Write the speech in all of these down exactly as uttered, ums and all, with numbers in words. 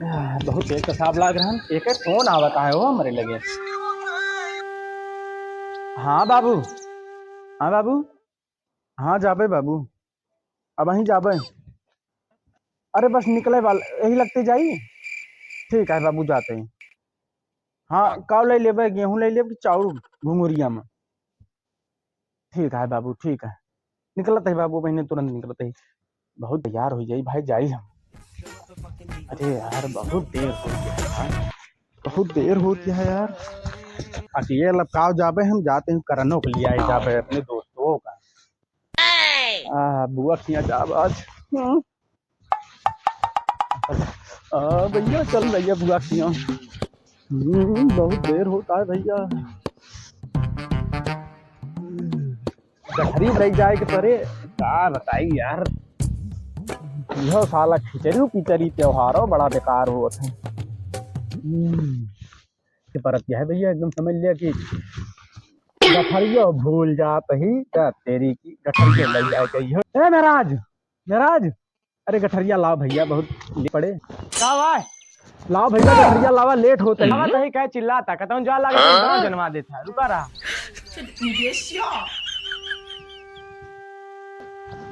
आह, बहुत तेज पेशाब लाग रहन। एकर फोन आवत है हो हमरे लगे। हाँ बाबू, हाँ बाबू, हाँ जाबे बाबू, अबहीं जाबे। अरे बस निकले वाला, यही लगते जाई। ठीक है बाबू, जाते हैं। हाँ, का ले लेबे, गेहूँ ले लेब कि चाउर घुंगुरिया में? ठीक है बाबू, ठीक है। निकलत है बाबू, बहिने तुरंत निकलत है। बहुत तैयार हो जाई भाई, जाई हम। अरे यार, बहुत देर हो गया है भाई, बहुत देर हो गया है यार। अकेले अब का जाबे, हम जाते हैं करनो के लिए आए जाबे अपने दोस्तों का। आ, बुआ खिया जाब आज। हम्म। आ, भैया, चल भैया, बुआ खिया। हम्म, बहुत देर होता है भैया। गठरी लई जाए के परे, का बताई यार, यह साला खिचड़ी पिचड़ी त्योहारो बड़ा बेकार होत है। हम्म, के परत यह है भैया, एकदम समझ लिया कि गठरियो भूल जात ही, त तेरी की गठरियो लई जाए के ही हो। ए महाराज, महाराज, अरे गठरिया लाओ भैया, बहुत ले पड़े। का भाई? लाओ भैया गठरिया लावा, लेट होता है। अब तही कहे चिल्लाता, कतौन जा लागे तो गाँव जनवा देता है, रुका रहा।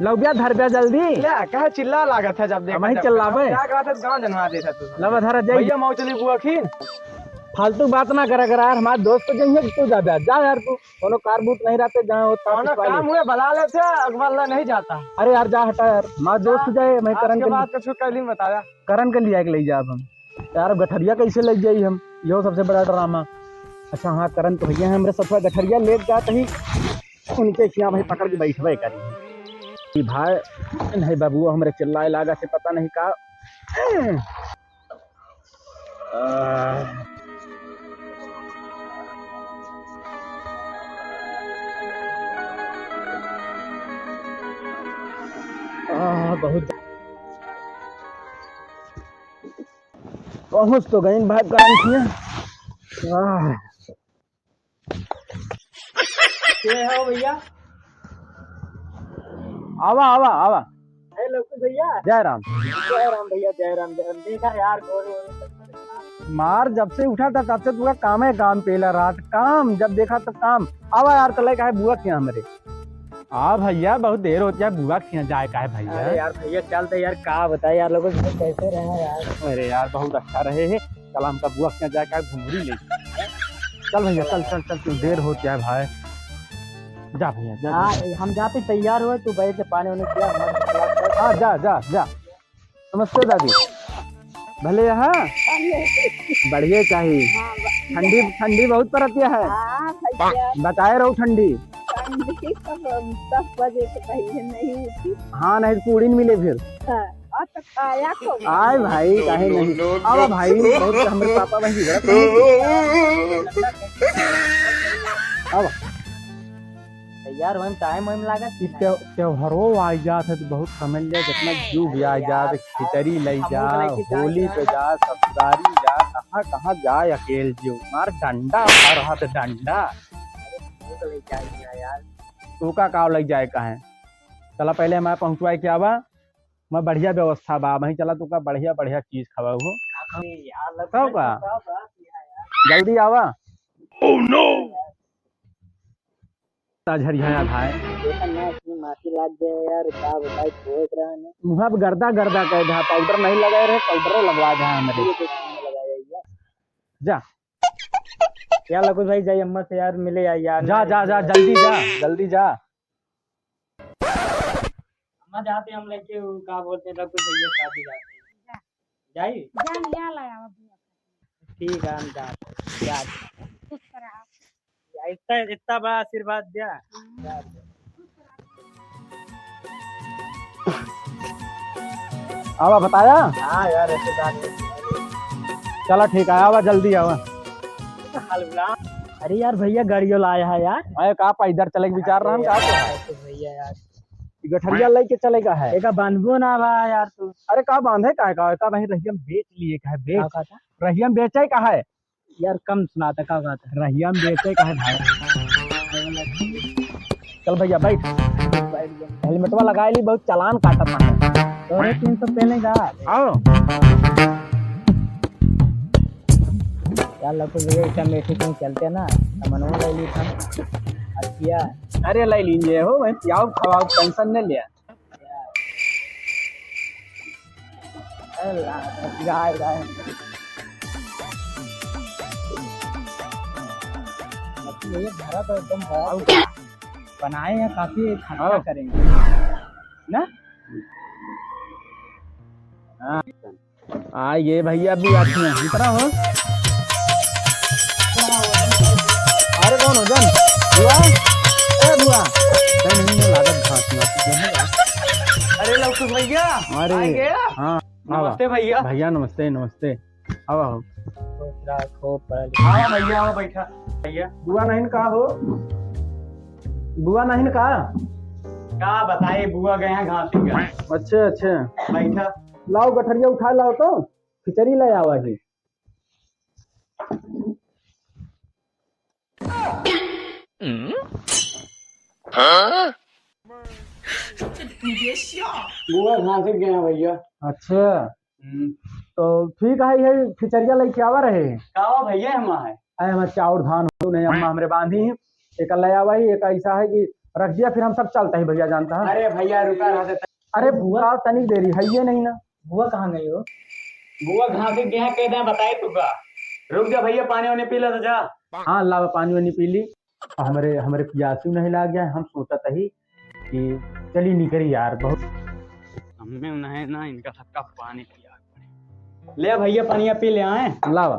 लौबिया धर ब्या जल्दी। ले, कहे चिल्ला लागत है जब देखा अब वहीं जब चिल्लावे। क्या कहत है, गाँव जनवा देता तू। लवा धरा जाई। भैया मौचली बुआ खीन। फालतू बात ना करा करा यार, हमारे दोस्त तो जइहे कि तू जा ब्या, जा यार तू। कोनो कार बूत नहीं रहते, जहाँ होता कौनो कुछ वाले। काम हुए, बुला लेते, अगवाला नहीं जाता। अरे यार, जा हटा यार, हमार दोस्त हाँ, जाए, मैं आज करन के के बाद लिए, कुछ कहली बताया। करन के लिए आके ले जाब हम। यार, अब गठरिया कैसे ले जाई हम? यो सबसे बड़ा ड्रामा। अच्छा हाँ, करन तो भैया हमरे सथवा गठरिया लेके जात ही, उनके खिया भाई पकड़ के बैठबे करी। कि भाई, नहीं बाबू, हमरे चिल्लाए लागा से पता नहीं का। आह। आह, बहुत पहुँच तो गई भाई, काम किया। आह। के हो भैया? आवा, आवा, आवा। हेलो भैया। जय राम। जय राम भैया, जय राम, जय राम। देखा यार, गोर, गोर। मार जब से उठा था तब से पूरा काम है, काम, पेला रात काम, जब देखा तब काम। आवा यार, चले का है बुआ के यहाँ हमरे। आ भैया, बहुत देर होती है, बुआ के यहाँ जाए का है भैया। अरे यार भैया, चल तो यार, का बताए यार, लोगों से कैसे रहे यार। अरे यार, बहुत अच्छा रहे है। चल, हमका बुआ के यहाँ जाए का घुंघरू ले। चल भैया, चल, चल, चल, चल, देर होत है भाई। जा भैया, जा, हाँ, जा। हम जाते तैयार हुए, तू बैठ के पानी वानी पिया, मस्त पिया। हाँ, जा, जा, जा। नमस्ते दादी। भले यहाँ? बढ़िया चाही। हाँ, ब- ठंडी, ठंडी बहुत परत है। हाँ, भैया। बताए रहो ठंडी। ठंडी तो दस बजे से पहले नहीं होती। हाँ, नहीं तो पूड़ी न मिले फिर। हाँ। आय भाई, काहे नहीं? आवा भाई, बहुत हमरे पापा भाई बिगड़त नहीं। आवा। तैयार होए में टाइम वाइम लागत ई है? त्योहारो आ जात है तो बहुत समझ ले, जितना जो भी आ जात, खिचड़ी लई जा, होली पे जा, ससुरारी जा, कहाँ कहाँ जाए अकेल जो। मार डंडा और हाथ डंडा। अरे, हमको तो लई जाए यार। तू का काव लई जाए का है? चला पहले हमारे पहुँचवाए के आवा। मैं बढ़िया व्यवस्था बा, वहीं चला तू का बढ़िया बढ़िया चीज खवाऊ हो। अरे यार, लग तब का? का बात है यार। जल्दी आवा। Oh no! झरिया भाई। देखा ना, इसमें माटी लाग गया यार, का बताई, ठोक रहा है। मुँह पे गर्दा गर्दा कह दा, पाउडर नहीं लगाए रहे, पाउडर लगवा दा हमरे। ये देखो, हमने लगाया ही है। जा। यार लकुश भाई, जाइए अम्मा से यार, मिले यार, यार। जा, जा, जा, जल्दी जा, जल्दी जा। अम्मा जाते हम लेके, वो का बोलते हैं, लकुश भैया साथ ही जाते हैं। जाई? जा, ले आ, ले आ, अभी। ठीक है, हम जाते हैं। जा। खुश रहा। या, इतना, इतना बड़ा आशीर्वाद दिया। हम्म। जा। आवा बताया? हाँ यार, ऐसे बात है। चला ठीक है, आवा जल्दी आवा। अरे यार भैया, गाड़ियों लाया है यार। अरे का पैदल चले के विचार रहन का? अरे यार, तो भैया यार। गठरिया लेके चले का है? एका बांधबो ना बा यार तू। अरे का बांधे का है, का, का भाई रहियम बेच लिए का है, बेच। का कहता? रहियम बेचे का है? यार कम सुनाता, का कहता? रहियम बेचे का है भाई? चल भैया बैठ। हेलमेटवा लगा ली, बहुत चालान काटत है। तोरे तीन सौ पहले का? आओ। यार लवकुश भैया, इतना मीठी तुम चलते ना, सामानवा ले ली था। अच्छा। अरे ले लीजिए हो भाई, पियाओ खवाओ, tension न लिया। अरे ला, गाय, गाय। लवकुश भैया, भरा तो एकदम भरा। बनाए हैं, काफी खर्चा हाँ। करेंगे ना। हाँ। आ ये भैया भी आदमी है, इतना हो। अरे कौन हो जान? बुआ? ए बुआ। नहीं, नहीं, नहीं, लागत घास में जो है यार। अरे लवकुश भैया, अरे, आ गया? हाँ, नमस्ते आवा। भैया। भैया नमस्ते, नमस्ते। आवा हो। खुश रहा, खूब पढ़ा लिखा। हाँ भैया, आओ बैठा। भैया। बुआ नहीं का हो? बुआ नहीं का? का बताए, बुआ गए हैं घासी का। अच्छा, अच्छा। बैठा। लाओ गठरिया उठा लाओ तो। खिचड़ी ले आवा ही। बुआ घासी गए हैं भैया। अच्छा। हम्म। तो ठीक है, ये खिचड़िया लेके आवा रहे। का हो भैया, हम है। अरे हमारे चाउर धान हो नहीं, अम्मा हमरे बांधी हैं। एक ले आवा ही, एक ऐसा है कि रख दिया, फिर हम सब चलता ही भैया, जानता है। अरे भैया रुका रहा था। अरे बुआ? बुआ तनिक देरी है ये नहीं ना। बुआ कहाँ गई हो? बुआ घासी गया, कह दे बताए तू का। रुक जा भैया, पानी वानी पी ले तो जा। हाँ लावा, पानी वानी पी ली। हमरे, हमरे पियासू नहीं लाग गया, हम सोचत ही कि चली निकरी यार, बहुत। हमें नहीं ना इनका सबका पानी पिया पड़े। ले भैया, पनिया पी ले आए। लावा।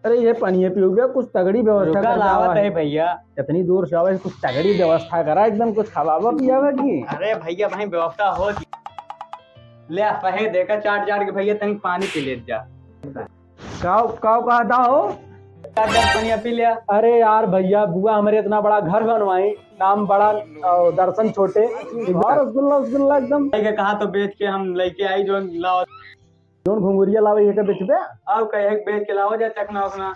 अरे ये पनिया पीओगे, कुछ तगड़ी व्यवस्था रुका, कर लावत आवा है है। भैया। इतनी दूर से आवे, कुछ तगड़ी व्यवस्था करा, एकदम कुछ खवावा पियावा की। अरे भैया, भाई व्यवस्था हो। ले पहे देखा चाट चाट के भैया, तनी पानी पी ले जा। काव, काव कहता हो? चार ग्लास पनिया पी लिया। अरे यार भैया, बुआ हमरे इतना बड़ा घर बनवाई, नाम बड़ा और दर्शन छोटे। और रसगुल्ला, रसगुल्ला एकदम। लेके कहा तो बेच के हम लेके आई, जो लाओ। जोन घुंगुरिया लावे, ये के बेचबे? और कहे बेच के लाओ जा चखना उखना।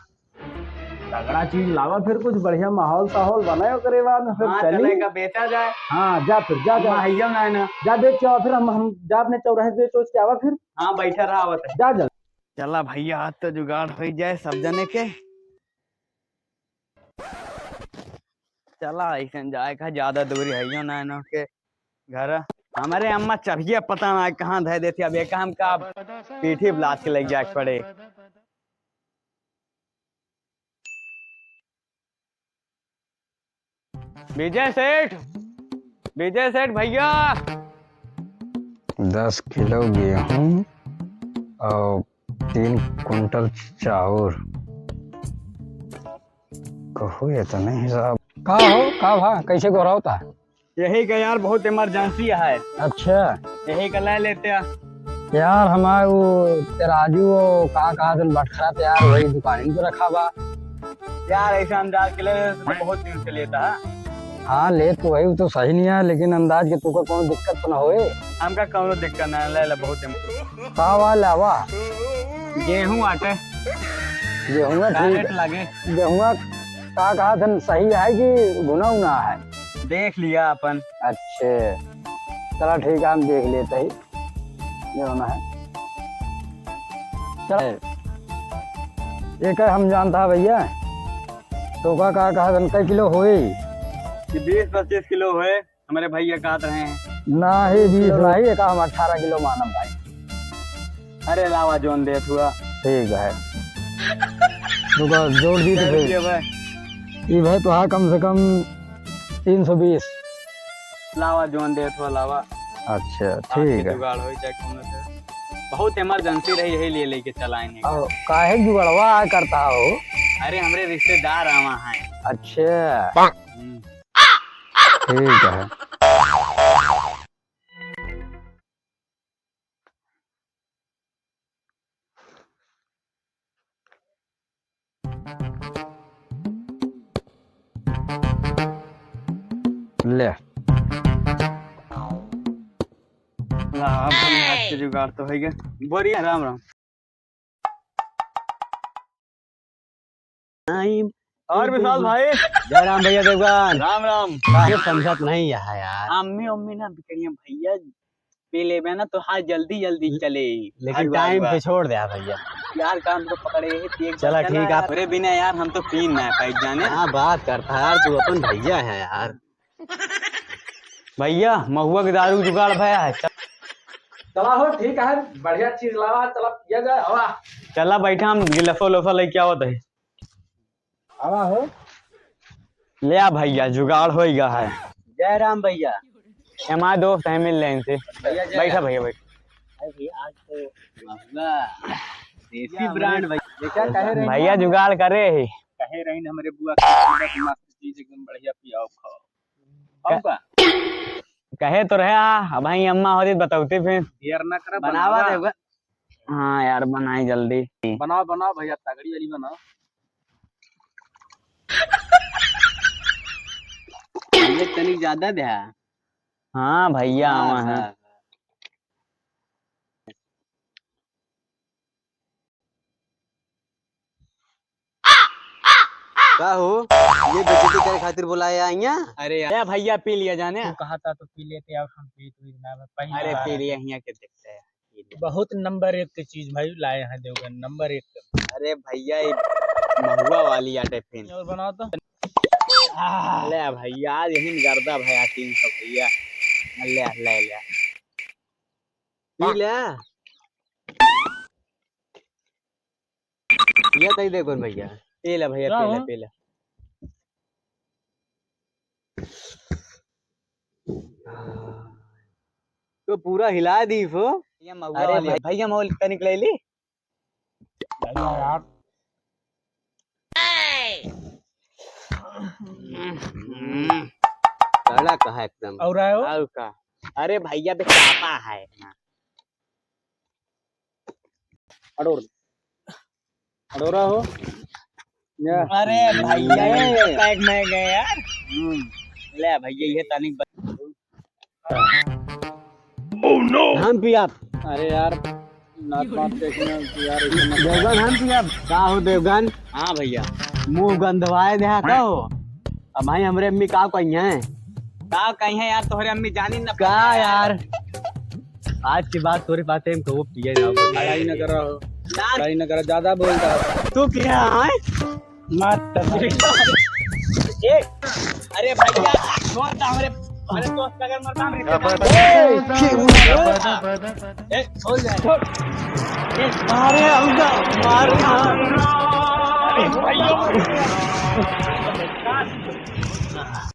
तगड़ा चीज लावा, फिर कुछ बढ़िया माहौल साहौल बनाए, ओकरे बाद में फिर हाँ, चली। चले का बेचा जाए। हाँ, जा फिर, जा, जा। भैया ना, ना। जा बेच के आवा, फिर हम, हम जा अपने चौराहे से बेच उच के आवा फिर। हाँ, बैठा रहा, आवत है। जा जल्दी। चला भैया, आज तो जुगाड़ होइ जाए सब जने के। चला, ऐसन जाए का ज्यादा दूरी है यो ना, ना के घर। हमरे अम्मा चबिया पता ना कहाँ धर देती, अब एक हम का पीठी लाद के ले जाए के पड़े। विजय सेठ, विजय सेठ भैया। दस किलो गेहूं और तीन कुंटल चाउर। कहू ये तो नहीं हिसाब। का हो, का भा, कैसे गोरावता? यही का यार, बहुत emergency है। अच्छा। यही का ले लेते हैं। यार, हमार वो तराजू, वो का कहा तुम बटखरा, तो यार, वही दुकान ही तो रखा बा। यार, ऐसा अंदाज के ले लेते तो बहुत दिन से लेता है। हाँ, ले तो वही तो सही नहीं है, लेकिन अंदाज के तुका कोनो दिक्कत तो ना होए? हमका कोनो दिक्कत ना है, ले ले, बहुत दिन। का वा लावा? गेहूं आटे। गेहूं ठीक। Direct लागे। गेहूं का कहा तुम सही है कि घुना उना है? देख लिया अपन। अच्छे, चला ठीक है, हम देख लेते ही, जो होना है। चल, एक है हम जानता है भैया, तो का, का कहा तुम, कै किलो होई? ये बीस पच्चीस किलो होए, हमारे भैया कहत रहे हैं। ना ही बीस, ना ही, एक हम अठारह किलो मानम भाई। अरे लावा जोन देत हुआ। ठीक है। रुका, जोड़ दी तो कर फिर। दिया भाई। ई भाई तो हाँ, कम से कम तीन सौ बीस। लावा जोन देत हुआ, लावा। अच्छा, आज ठीक के है। जुगाड़ होई जाए कौनो से। बहुत emergency रही, यही लिए लेके चलाएंगे। और काहे जुगाड़वा आ करता हो? अरे, हमरे रिश्तेदार आवा हैं। अच्छा। हम्म। ठीक है। ले। ला, अब हम आज के जुगाड़ तो होइगे। बोलिए, राम राम। और विशाल भाई। जय राम भैया देवगन। राम राम। काहे समझत नहीं है यार? अम्मी, अम्मी ना बिगड़िया भैया। पी लेबे ना तो हाथ जल्दी जल्दी चले। लेकिन भाग, भाग, time भाग। पे छोड़ दे भैया। यार काम तो पकड़े ही थी एक चला बार ठीक है। अरे बिना यार हम तो पी ना पाई जाने। हाँ बात करता यार, तू अपन भैया है यार। भैया महुआ के दारू जुगाड़ भया है। चला हो ठीक है, बढ़िया चीज लावा, चला पिया जाए हवा। चला बैठा हम गिलाफो लोफा लेके आवत है। आवा हो। ले आ भैया, जुगाड़ होइगा है। जय राम भैया। हमारे दोस्त हैं, मिल लें इनसे। भैया, जय बैठा राम। भैया, बैठ। अरे भैया, आज तो महुआ देसी brand भैया। देखा, कहे रहे भैया ना। जुगाड़ करे ही। कहे रहे ना हमरे बुआ के मस्त चीज एकदम बढ़िया पियाओ खाओ। क-, आऊ का? कहे तो रहे आ, अब भाई अम्मा होती बतौती फिर। देर ना करा, बनावा बनावा। देगा। हाँ यार, बनाई जल्दी। बनाओ, बनाओ भैया, तगड़ी वाली बनाओ। ये तनी ज्यादा दे। हाँ भैया, हाँ, आवा है। हाँ। का हो, ये बेइज्जती करे खातिर बुलाया है यहाँ? अरे यार, भैया पी लिया जाने। तू कहा था तो पी लेते और हम पीत वीत ना, पहली अरे बार पी है। लिया, यहाँ के देखते हैं। बहुत number एक के चीज भाई लाए हैं देवगन, number एक के। अरे भैया, ये महुआ वाली आटे फिन। और बनाओ तो। ले भैया, आज यही में गर्दा भया तीन सौ भैया। ले, ले, ले। पी ले। ये तई देखो न भैया। पी ले भैया, का पी ले, हो? पी ले। तो पूरा हिला दी फो। भैया महुआ अरे वाली। भाई, भैया महुआ तनिक ले ली। भैया यार। कड़क है एकदम। और आयो? और का? अरे भैया, बे चापा है। अड़ोर। अड़ोरा हो। या। अरे भैया, ये पैक में गए यार। हम्म। ले भैया, ये तनिक ब- हम पियाब। अरे यार, नात बात देखना कि यार, ऐसे मत देवगन, हम पियाब। का हो देवगन? हाँ भैया। मुंह गंधवाए दे का हो? अब भाई हमरे अम्मी का कही हैं? का कही हैं यार, तोहरे अम्मी जानी न का यार? आज के बाद तोरे पास हम कबो पिए ना हो। लड़ाई न करो। यार। लड़ाई न करो, ज्यादा बोल रहा है। तू पिया है? मत। ए, अरे भैया, दोस्त हमरे, अरे दोस्त अगर मरता हमरे ए, ए, छोड़ दे। छोड़। ए, मारे, हमका, मारे, हाँ। अरे भैया।